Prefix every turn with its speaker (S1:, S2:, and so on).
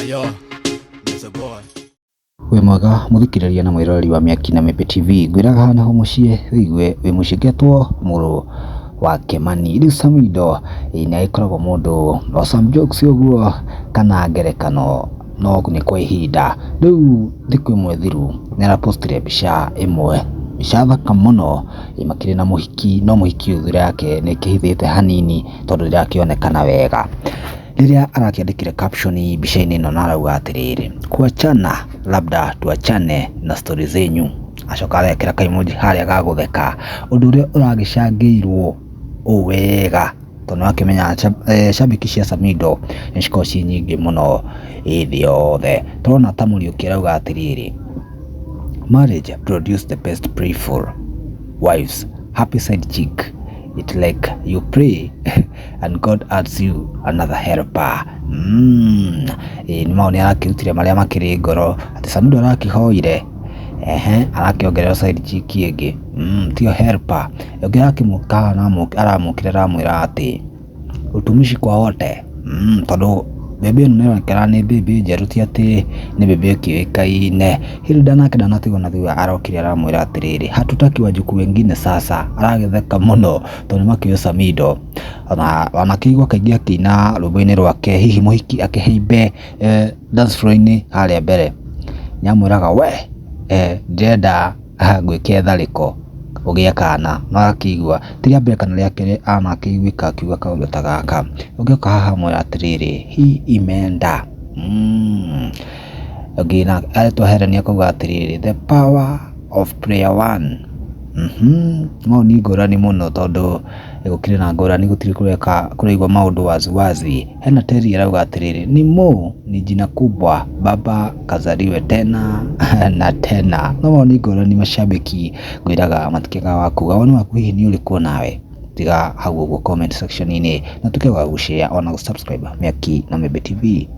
S1: Yo, it's a boy.
S2: Wĩ mwega mũthikĩrĩria na mwĩroreri wa Mĩaki na Mĩmbi TV, ngwĩraga haha nĩho mũciĩ wĩigue wĩ mũciĩ ngetwo mũrũ wa Kĩmani. Rĩu Samido nĩ agĩkoragwo mũndũ wa some jokes ũguo kana ngerekano no nĩ kwa ihinda. Rĩu thikũ ĩmwe thiru nĩ arapostire mbica ĩmwe, mbica thaka mũno makĩrĩ na mũhiki no mũhiki ũyũ thura yake nĩ ĩkĩhithĩte hanini tondũ ndĩrakĩonekana wega. Rĩrĩa arakĩandĩkire caption mbica-inĩ ĩno na arauga atĩrĩrĩ, kuachana labda tuachane na stori zenyu, acoka arekĩra ka emoji harĩa ga gũtheka, ũndũ ũrĩa ũragĩcangĩirwo ũũ wega tondũ nĩwakĩmenya cambĩki cia Samido nĩ cikoragwo ciĩ nyingĩ mũno ĩ thĩ yothe. Tũrona ta Mũriũki arauga atĩrĩrĩ, marriage produce the best prayerful wives, happy side chick, it like you pray and God adds you another helper. Ĩĩ nĩ mau nĩ arakĩrutire marĩa makĩrĩ ngoro atĩ Samido arakĩhoire ehe arakĩongerera side chick ĩngĩ tiyo helper. Ũngĩ arakĩmũka aramũkĩra aramwĩra atĩ utumishi kwa wote tondũ mbembe ĩno nĩĩronekana nĩ mbembe njerũ ti atĩ nĩ mbembe ĩkĩũĩkaine. Hilda nake ndanatigwo na thutha arokire aramwĩra atĩrĩrĩ, hatutaki wajukuu wengine sasa, aragĩtheka mũno tondũ nĩmakĩũĩ Samido ona wanakĩigua kaingĩ akĩina rwĩmbo-inĩ rwake hihi mũhiki akĩhaimbe dance floor-inĩ harĩa mbere nĩamwĩraga we ndĩrenda ngwĩke tharĩko ũgĩe kana, no akĩigua ti rĩa mbere kana rĩa kerĩ anakĩiguĩka akiuga kaũndũ ta gaka. Ũngĩoka haha amwĩra atĩrĩrĩ, hii imeenda. Ũngĩ aretwo Helen akauga atĩrĩrĩ, the power of prayer one. Mau nĩ ngũrani mũno tondũ gũkĩrĩ na ngũrani gũtirĩ kũreka kũraigua maũndũ waziwazi. Hena Terry arauga atĩrĩrĩ, ni Mo ni jina kubwa baba kazaliwe tena na tena. No mau nĩ ngũrani mashabiki ngwĩraga matikĩagaga wa kuga. Woni waku hihi nĩ ũrĩkũ nawe? Tiga hau ũguo comment section-inĩ na ũtuĩke wa gũ share ona gũ subscribe Mĩaki na Mĩmbi TV.